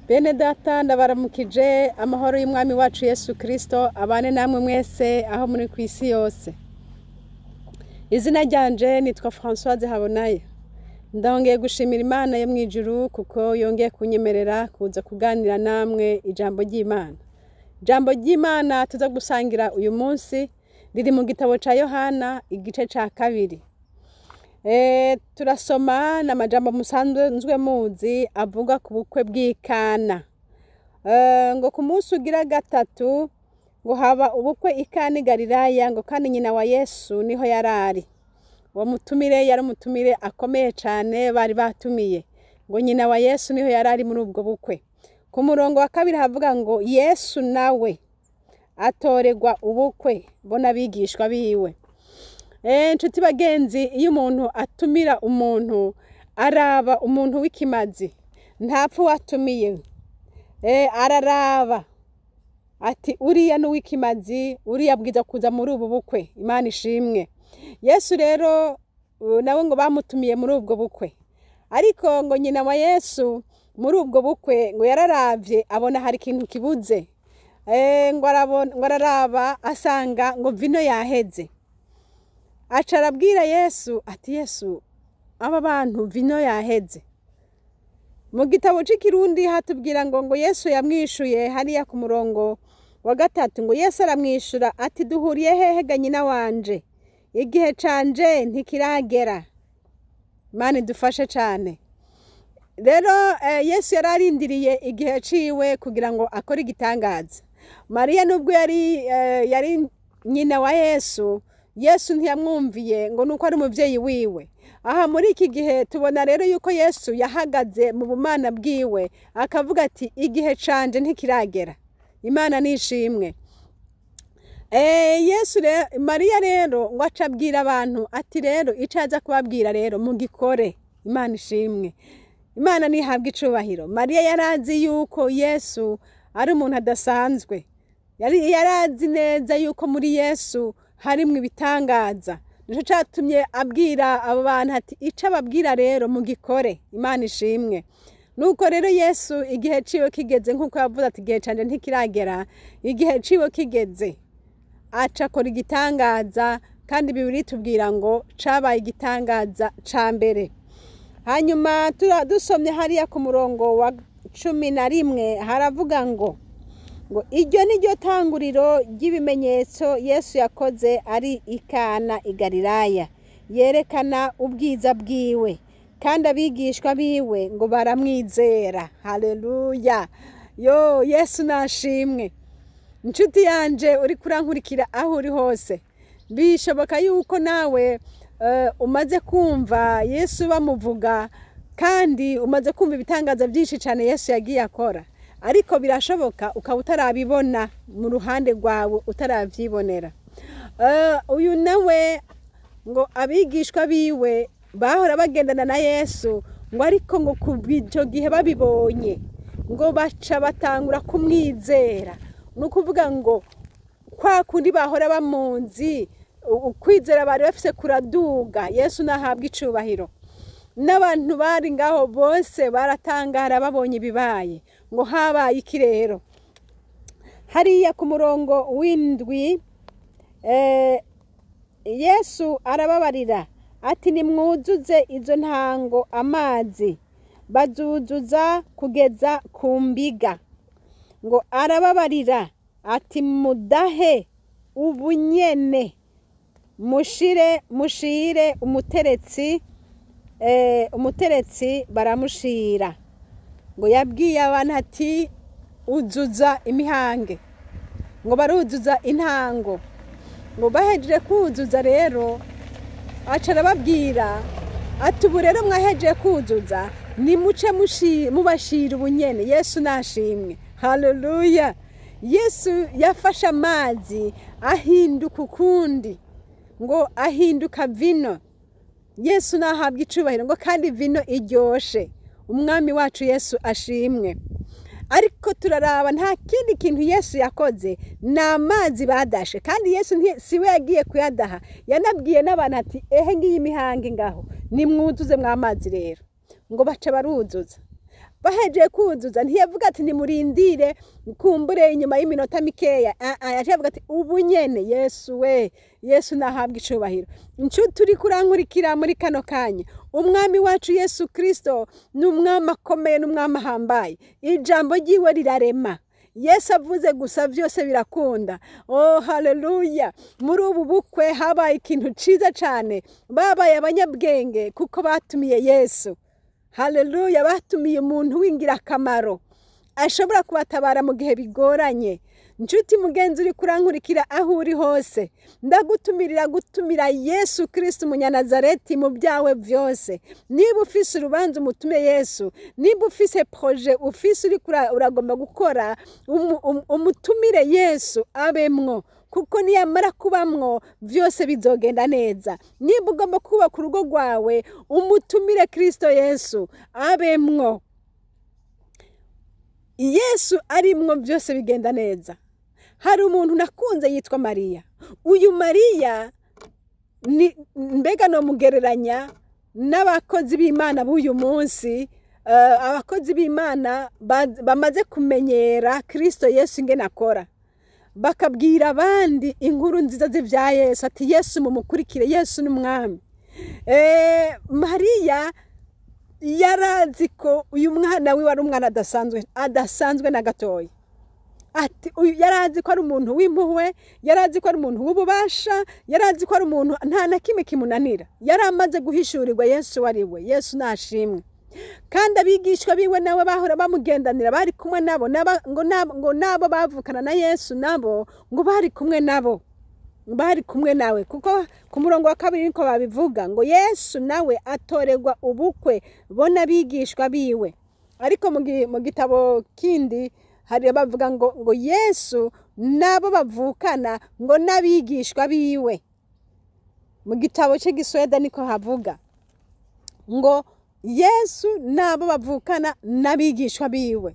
Bene data, ndabaramukije amahoro y'Umwami wacu Yesu Kristo abane namwe mwese aho muri ku isi yose. Izina ryanje nitwa Françoise Habonaye. Ndongeye gushimira Imana yo mw'ijuru kuko yongeye kunyemerera kuza kuganira namwe ijambo ry'Imana. Ijambo ry'Imana tuza gusangira uyu munsi riri mu gitabo ca Yohana igice ca 2. Turasoma n'amajambo musanzwe muzi avuga ku bukwe bw'Ikana. Ngo ku munsi ugira gatatu ngo haba ubukwe Ikana i Galilaya, ngo kandi nyina wa Yesu niho yarari. Uwo mutumire yari umutumire akomeye cane bari batumiye. Ngo nyina wa Yesu niho yarari muri ubwo bukwe. Ku murongo wa 2 havuga ngo Yesu nawe atoregwa ubukwe bo n'abigishwa biwe. Nshuti bagenzi, iyo umuntu atumira umuntu araba umuntu w'ikimazi, ntapfa uwatumiye. Araraba ati uriya n'uw'ikimazi, uriya abwiza kuza muri ubu bukwe. Imana ishimwe. Yesu rero nawe ngo bamutumiye muri ubwo bukwe, ariko ngo nyina wa Yesu muri ubwo bukwe ngo yararavye abona hari ikintu kibuze. Ngo araraba asanga ngo vino yaheze. Aca arabwira Yesu ati Yesu, aba bantu vino yaheze. Mu gitabo c'ikirundi hatubwira ngo Yesu yamwishuye hariya ku murongo wa 3, ngo Yesu aramwishura ati duhuriye hehe ga nyina wanje, igihe canje ntikiragera. Imana idufashe cane. Rero Yesu yararindiriye igihe ciwe kugira ngo akore igitangaza. Mariya nubwo yari nyina wa Yesu, Yesu ntiyamwumviye ngo nuko ari umuvyeyi wiwe. Aha muri iki gihe tubona rero yuko Yesu yahagaze mu bumana bwiwe akavuga ati igihe canje ntikiragera. Imana nishimwe. Yesu Mariya rero ngo aca abwira abantu ati rero ico aza kubabwira rero mugikore. Imana ishimwe. Imana nihabwe icubahiro. Mariya yarazi yuko Yesu ari umuntu adasanzwe. Yarazi neza yuko muri Yesu harimwo ibitangaza. Nico catumye abwira abo bantu ati ico ababwira rero mugikore. Imana ishimwe. Nuko rero Yesu igihe ciwe kigeze, nkuko yavuze ati igihe canje ntikiragera, igihe ciwe kigeze aca akora igitangaza, kandi Bibiliya itubwira ngo cabaye igitangaza ca mbere. Hanyuma dusomye hariya ku murongo wa 11 haravuga ngo iryo ni ryo tanguriro ry'ibimenyetso Yesu yakoze ari Ikana i Galilaya, yerekana ubwiza bwiwe, kandi abigishwa biwe ngo baramwizera. Haleluya. Yo Yesu nashimwe. Nshuti yanje uri kurankurikira aho uri hose, bishoboka yuko nawe umaze kumva Yesu bamuvuga, kandi umaze kumva ibitangaza byinshi cyane Yesu yagiye akora, ariko birashoboka ukaba utarabibona mu ruhande rwawe, utaravyibonera. Uyu nawe ngo abigishwa biwe bahora bagendana na Yesu, ngo ariko ngo kubw'icyo gihe babibonye ngo baca batangura kumwizera. Nukuvuga ngo kwa kundi bahora bamunzi, ukwizera bari bafise kuraduga. Yesu nahabwa icubahiro. N'abantu bari ngaho bose baratangara babonye ibibaye, ngo habaye iki rero. Hariya ku murongo w'7 Yesu arababarira ati nimwuzuze izo ntango amazi, bazuzuza kugeza ku mbiga. Ngo arababarira ati mudahe ubunyene, mushire umuteretsi, umuteretsi baramushira. Ngo yabwiye abantu ati uzuza imihange, ngo baruzuza intango. Ngo bahejeje kuzuza rero aca arababwira ati ubu rero mwahejeje kuzuza, nimuce mubashira ubunyene. Yesu nashimwe. Haleluya. Yesu yafashe amazi ahinduka ukundi, ngo ahinduka vino. Yesu nahabwa icubahiro, ngo kandi vino iryoshe. Umwami wacu Yesu ashimwe. Ariko turaraba nta kindi kintu Yesu yakoze, ni amazi badashe. Kandi Yesu siwe yagiye kuyadaha, yanabwiye n'abantu ati ehe ngiyi imihango ngaho nimwuzuze mw'amazi rero. Ngo baca baruzuza. Bahejeje kuzuza, ntiyavuga ati nimurindire kumbure inyuma y'iminota mikeya. Yaciye avuga ati ubu nyene. Yesu we, Yesu nahabwa icubahiro. Inshuti uri kurankurikira muri kano kanya, umwami wacu Yesu Kristo ni umwami akomeye, n'umwami ahambaye. Ijambo ryiwe rirarema. Yesu avuze gusa, byose birakunda. Oh, haleluya! Muri ubu bukwe habaye ikintu ciza cane. Babaye abanyabwenge kuko batumiye Yesu. Haleluya! Batumiye umuntu w'ingirakamaro ashobora kubatabara mu gihe bigoranye. Nshuti mugenzi uri kurankurikira aho uri hose, ndagutumirira gutumira Yesu Kristo umunyanazareti mu byawe byose. Niba ufise urubanza, umutume Yesu. Niba ufise projet ufise uri uragomba gukora, umutumire Yesu abemwo, kuko niyamara kubamwo byose bizogenda neza. Niba ugomba kubaka urugo rwawe, umutumire Kristo Yesu abemwo. Yesu arimwo, byose bigenda neza. Hari umuntu nakunze yitwa Mariya. Uyu Mariya ni mbega nomugereranya n'abakozi b'Imana b'uyu munsi, abakozi b'Imana bamaze kumenyera Kristo Yesu ingene akora, bakabwira abandi inkuru nziza z'ibya Yesu, ati Yesu mumukurikire, Yesu ni umwami. Mariya yarazi ko uyu mwana wiwe ari umwana adasanzwe, adasanzwe na gatoya. Ati uyu yarazi ko ari umuntu w'impuhwe, yarazi ko ari umuntu w'ububasha, yarazi ko ari umuntu nta na kimwe kimunanira. Yari amaze guhishurirwa Yesu ari we. Yesu nashimwe. Kandi abigishwa biwe nawe bahora bamugendanira, bari kumwe nabo, ngo nabo bavukana na Yesu, nabo ngo bari kumwe nabo, bari kumwe nawe, kuko ku murongo wa 2 niko babivuga ngo Yesu nawe atorerwa ubukwe bo n'abigishwa biwe. Ariko mu gitabo kindi hari bavuga ngo Yesu nabo bavukana ngo n'abigishwa biwe. Mu gitabo cy'igisweda niko havuga ngo Yesu nabo bavukana n'abigishwa biwe,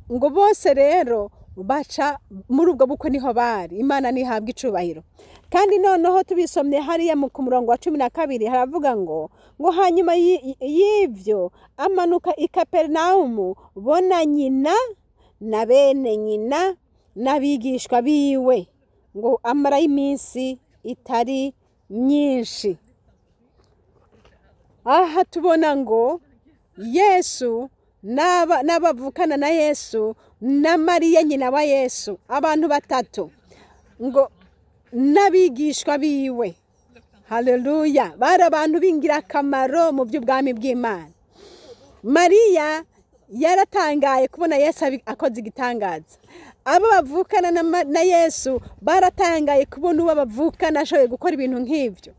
ngo bose rero baca muri ubwo bukwe niho bari. Imana ntihabwa icubahiro. Kandi noneho tubisomye hariya ku murongo wa 12 haravuga ngo hanyuma y'ibyo amanuka i Kaperinawumu, bona nyina na bene nyina n'abigishwa biwe, ngo amarayo iminsi itari myinshi. Aha tubona ngo Yesu n'abavukana na Yesu na Mariya nyina wa Yesu, abantu batatu, ngo n'abigishwa biwe. Haleluya! Bari abantu b'ingirakamaro mu by'ubwami bw'Imana. Mariya yaratangaye kubona Yesu akoze igitangaza. Abo bavukana na Yesu baratangaye kubona uwo bavukana ashoboye gukora ibintu nk'ibyo.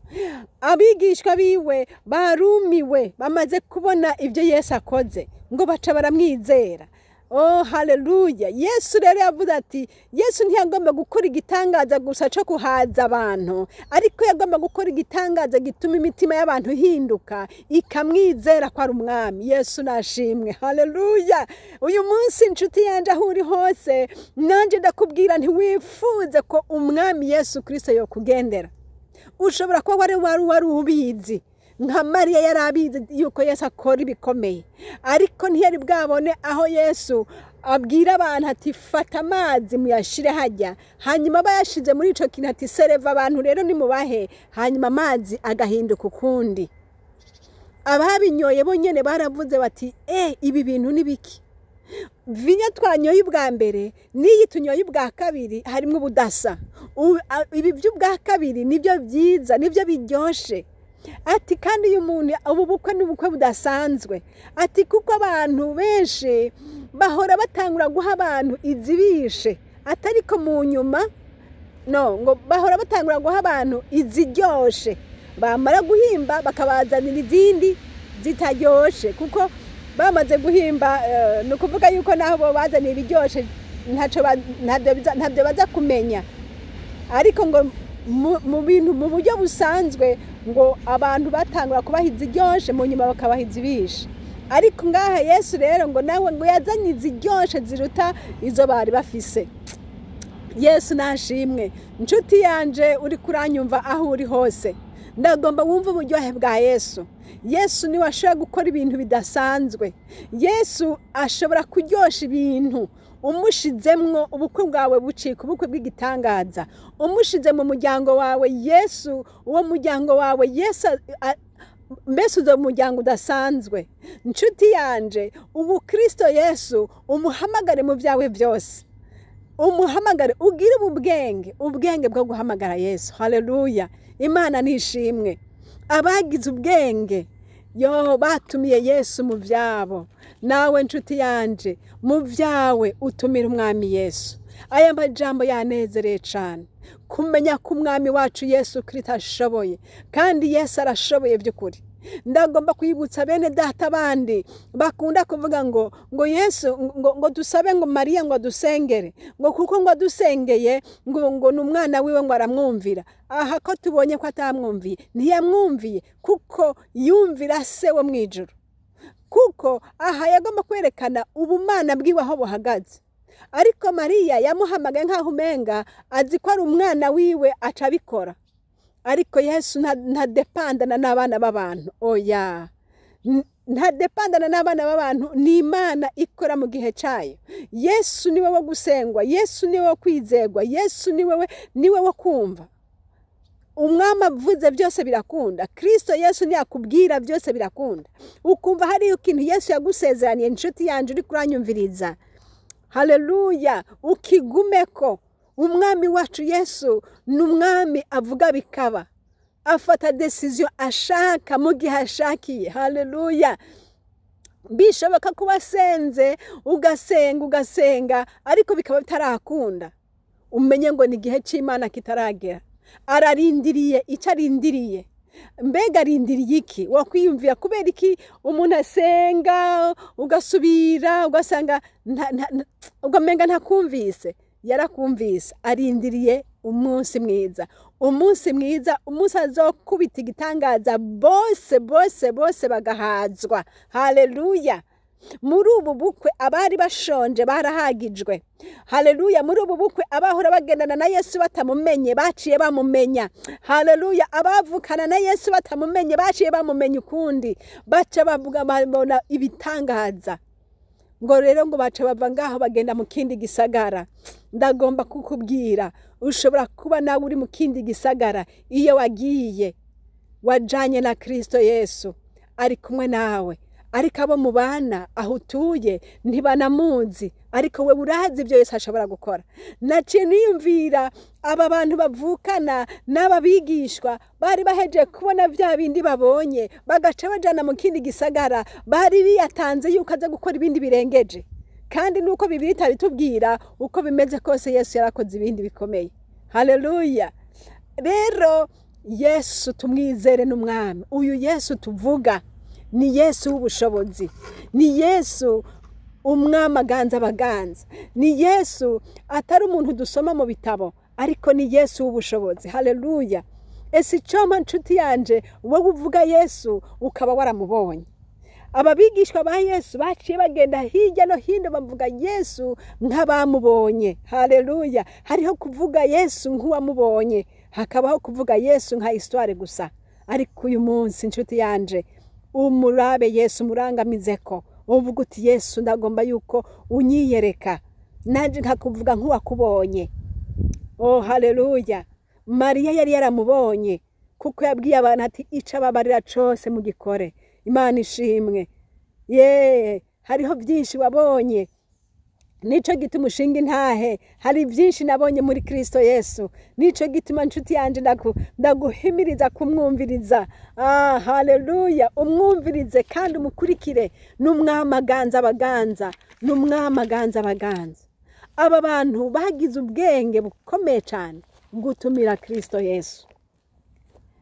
Abigishwa biwe barumiwe bamaze kubona ibyo Yesu akoze, ngo baca baramwizera. Oh, haleluya! Yesu rero yavuze ati Yesu ntiyagomba gukora igitangaza gusa cyo kuhaza abantu, ariko yagomba gukora igitangaza gituma imitima y'abantu ihinduka ikamwizera ko ari umwami. Yesu nashimwe. Haleluya! Uyu munsi inshuti yanje aho uri hose, nanjye ndakubwira ntiwifuze ko umwami Yesu Kristo yokugendera. Ushobora kuba wari ubizi nka Mariya yari abizi yuko Yesu akora ibikomeye, ariko ntiyari bwabone aho Yesu abwira abantu ati fata amazi muyashire hajya, hanyuma bayashize muri ico kintu ati sereva abantu rero nimubahe, hanyuma amazi agahinduka ukundi. Ababinyoye bonyene baravuze bati ibi bintu ni biki? Vinyo twanyoye ubwa mbere n'iyi tunyoye ubwa kabiri harimo ubudasa. Ibi by'ubwa kabiri nibyo byiza, nibyo biryoshe. Ati kandi uyu muntu ubu bukwe ni ubukwe budasanzwe. Ati kuko abantu benshi bahora batangura guha abantu izibishe, atariko mu nyuma no ngo bahora batangura guha abantu iziryoshe, bamara guhimba bakabazanira izindi zitaryoshe, kuko bamaze guhimba ni ukuvuga yuko naho bo bazaniye ibiryoshe ntabyo baza kumenya. Ariko ngo mu bintu mu buryo busanzwe ngo abantu batangura kubaha iziryoshe, mu nyuma bakabaha izibishe. Ariko ngaha Yesu rero ngo nawe ngo yazanye iziryoshe ziruta izo bari bafise. Yesu nashimwe. Inshuti yanje uri kuranyumva aho uri hose, Ndagomba wumve uburyohe bwa Yesu. Yesu niwe ashobora gukora ibintu bidasanzwe. Yesu ashobora kuryosha ibintu. Umushizemwo ubukwe bwawe bucika ubukwe bw'igitangaza. Umushize mu muryango wawe Yesu, uwo muryango wawe Yesu mbese uzo muryango udasanzwe. Nshuti yanje, ubu Kristo Yesu umuhamagare mu byawe byose. Umuhamagare, ugire ubwenge, ubwenge bwo guhamagara Yesu. Haleluya. Imana nishimwe. Abagize ubwenge yo batumiye Yesu mu byabo. Nawe nshuti yanje, mu byawe utumira umwami Yesu. Aya majambo yanezereye cyane. Kumenya ko umwami wacu Yesu Kristo ashoboye, kandi Yesu arashoboye by'ukuri. Ndagomba kwibutsa bene data bandi bakunda kuvuga ngo Yesu ngo dusabe ngo Mariya ngo adusengere, ngo kuko ngo adusengeye ngo ni umwana wiwe ngo aramwumvira. Aha ko tubonye ko atamwumviye, ntiyamwumviye kuko yumvira se wo mu ijuru. Kuko aha yagomba kwerekana ubumana bwiwe aho buhagaze. Ariko Mariya yamuhamagaye nkaho umenga azi ko ari umwana wiwe acabikora. Ariko Yesu ntadepandana n'abana b'abantu. Oya, ntadepandana n'abana b'abantu, ni Imana ikora mu gihe cyayo. Yesu niwe wo gusengwa, Yesu niwe wo kwizegwa, Yesu niwe wo kumva. Umwami avuze byose birakunda. Kristo Yesu ntiyakubwira byose birakunda. Ukumva hari ikintu Yesu yagusezeraniye, inshuti yanje uri kuranyumviriza. Haleluya, ukigumeko. Umwami wacu Yesu ni umwami avuga bikaba. Afata decision ashaka mu gihe ashakiye. Haleluya. Bishoboka kuba senze ugasenga ugasenga ariko bikaba bitarakunda. Umenye ngo ni igihe cy'Imana kitaragera. Ararindiriye icyo arindiriye. Mbega arindiriye iki? Wakwiyumvira kubera iki umuntu asenga ugasubira ugasanga ugamenga ntakumvise. Yarakumvise, arindiriye umunsi mwiza. Umunsi mwiza, umunsi azokubita igitangaza bose bose bose bagahazwa. Haleluya. Muri ubu bukwe abari bashonje barahagijwe. Haleluya. Muri ubu bukwe abahora bagendana na Yesu batamumenye baciye bamumenya. Haleluya. Abavukana na Yesu batamumenye baciye bamumenya ukundi. Baca bavuga babona ibitangaza. Ngo rero ngo baca bava ngaho bagenda mu kindi gisagara. Ndagomba kukubwira, ushobora kuba nawe uri mu kindi gisagara. Iyo wagiye wajanye na Kristo Yesu ari kumwe nawe, ariko abo mubana aho utuye ntibanamuzi, ariko we urazi ibyo Yesu ashobora gukora. Naciye niyumvira aba bantu bavukana n'aba bigishwa bari baheje kubona bya bindi babonye, bagaca bajana mu kindi gisagara, bari biyatanze yuko aza gukora ibindi birengeje. Kandi nuko Bibiliya itabitubwira uko bimeze kose, Yesu yarakoze ibindi bikomeye. Haleluya. Rero Yesu tumwizere n'umwami. Uyu Yesu tuvuga ni Yesu w'ubushobozi, ni Yesu umwami aganza abaganza, ni Yesu atari umuntu dusoma mu bitabo, ariko ni Yesu w'ubushobozi. Haleluya. Ese icompa nshuti yanje, wowe uvuga Yesu ukaba waramubonye. Ababigishwa ba Yesu baciye bagenda hirya no hino bavuga Yesu nk'abamubonye. Haleluya. Hariho kuvuga Yesu nk'uwamubonye, hakabaho kuvuga Yesu nka histoire gusa. Ariko uyu munsi nshuti yanje, umurabe Yesu, umurangamizeko, uvuga uti Yesu ndagomba yuko unyiyereka, nanje nkakuvuga nk'uwakubonye. Oh, haleluya. Mariya yari yaramubonye, kuko yabwiye abantu ati ica ababarira cose mugikore. Imana ishimwe. Ye, hariho byinshi wabonye, nico gituma ushinga intahe. Hari byinshi nabonye muri Kristo Yesu, nico gituma nshuti yanje ndaguhimiriza kumwumviriza. Ah, haleluya. Umwumvirize kandi umukurikire. N'umwami aganza abaganza, n'umwami aganza abaganza. Aba bantu bagize ubwenge bukomeye cyane gutumira Kristo Yesu.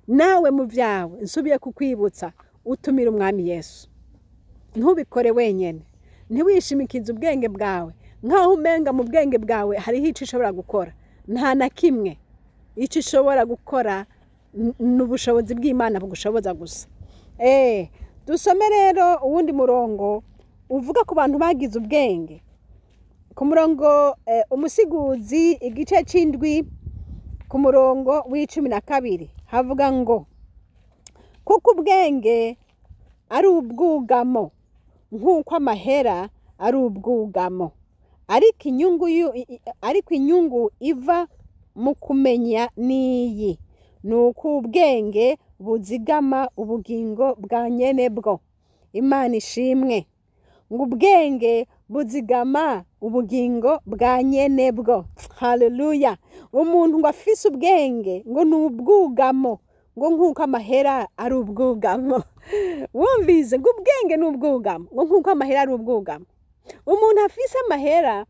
Nawe mu byawe nsubiye kukwibutsa, utumira umwami Yesu. Ntubikore wenyene, ntiwishimikize ubwenge bwawe nkaho umenga mu bwenge bwawe hariho icyo ushobora gukora. Nta na kimwe icyo ushobora gukora, n'ubushobozi bw'Imana bugushoboza gusa. Dusome rero uwundi murongo uvuga ku bantu bagize ubwenge. Ku murongo umusiguzi igice c'indwi ku murongo w'icumi na kabiri havuga ngo Kuko ubwenge ari ubwugamo nk'uko amahera ari ubwugamo, ariko inyungu iva mu kumenya n'iyi ni uko ubwenge buzigama ubugingo bwa nyene bwo. Imana ishimwe. Ngo ubwenge buzigama ubugingo bwa nyene bwo. Haleluya. Umuntu ngo afise ubwenge ngo ni ubwugamo, ngo nk'uko amahera ari ubwugamo. Wumvise ngo ubwenge ni ubwugamo, ngo nk'uko amahera ari ubwugamo. Umuntu afise amahera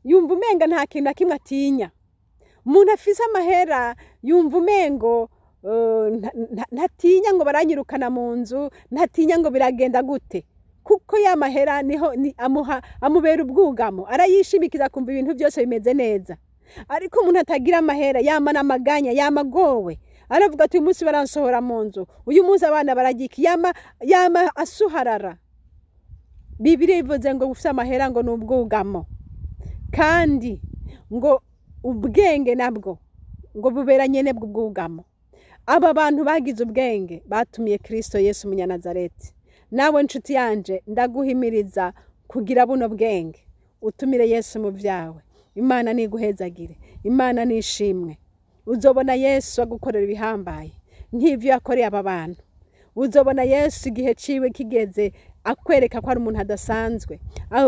yumva umenga nta kintu na kimwe atinya. Umuntu afise amahera yumva umengo ntatinya ngo baranyirukana mu nzu, ntatinya ngo biragenda gute, kuko ya mahera niho amuha, amubera ubwugamo, arayishimikiza akumva ibintu byose bimeze neza. Ariko umuntu atagira amahera yama n'amaganya, yama agowe, aravuga ati uyu munsi baransohora mu nzu, uyu munsi abana baragiki, yama asuharara. Bibiliya ivuze ngo ufise amahera ngo ni ubwugamo, kandi ngo ubwenge nabwo ngo bubera nyene bw'ubwugamo. Aba bantu bagize ubwenge batumiye Kristo Yesu Umunyanazareti. Nawe nshuti yanje ndaguhimiriza kugira buno bwenge, utumire Yesu mu vyawe. Imana niguhezagire, Imana nishimwe. Uzobona Yesu agukorera ibihambaye nk'ivyo yakoreye aba bantu. Uzobona Yesu igihe ciwe kigeze akwereka ko ari umuntu adasanzwe.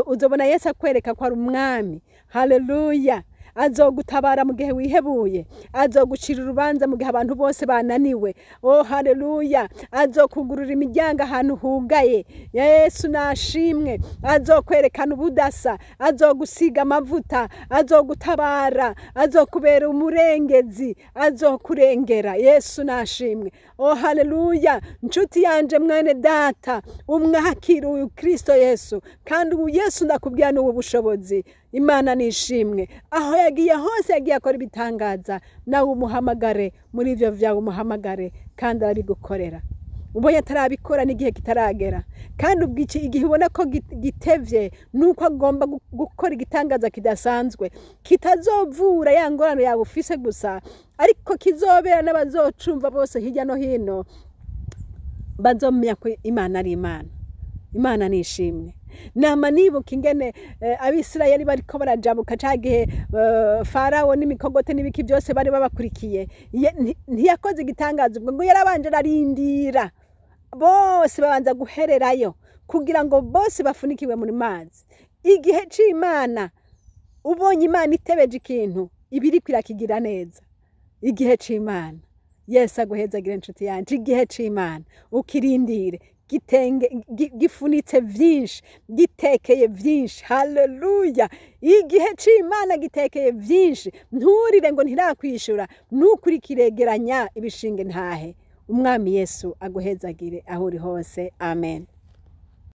Uzobona Yesu akwereka ko ari umwami. Haleluya. Azogutabara mu gihe wihebuye, azogucira urubanza mu gihe abantu bose bananiwe. Oh haleluya. Azokugurura imiryango ahantu hugaye. Yesu nashimwe. Azokwerekana ubudasa, azogusiga amavuta, azogutabara, azokubera umurengezi, azokurengera. Yesu nashimwe. Oh haleluya. Nshuti yanje mwene data, umwakira uyu Kristo Yesu, kandi ubu Yesu ndakubwira n'ubu bushobozi. Imana nishimwe. Aho yagiye hose yagiye akora ibitangaza, nawe umuhamagare muri ivyo vyawe, umuhamagare kandi arabigukorera. Ubonye atarabikora n'igihe kitaragera, kandi ubwo igihe ubona ko gitevye nuko agomba gukora igitangaza kidasanzwe, kitazovura ya ngorane yawe ufise gusa, ariko kizobera n'abazocumva bose hirya no hino, bazomenya ko Imana ari Imana. Imana nishimwe. Nama nibuka ingene Abisirayeli bariko barajabuka ca gihe Farawo n'imikogote n'ibiki byose bari babakurikiye. Ntiyakoze igitangaza ubwo, ngo yarabanje ararindira bose babanza guhererayo kugira ngo bose bafunikiwe muri mazi. Igihe c'Imana, ubonye Imana itebeje ikintu, ibiriko irakigira neza. Igihe c'Imana. Yesu aguhezagire nshuti yanje. Igihe c'Imana ukirindire, gitenge gifunitse vyinshi, gitekeye vyinshi. Haleluya. Igihe c'Imana gitekeye vyinshi, nturire ngo ntirakwishura, nukuri kiregeranya ibishinge ntahe. Umwami Yesu aguhezagire aho uri hose. Amen.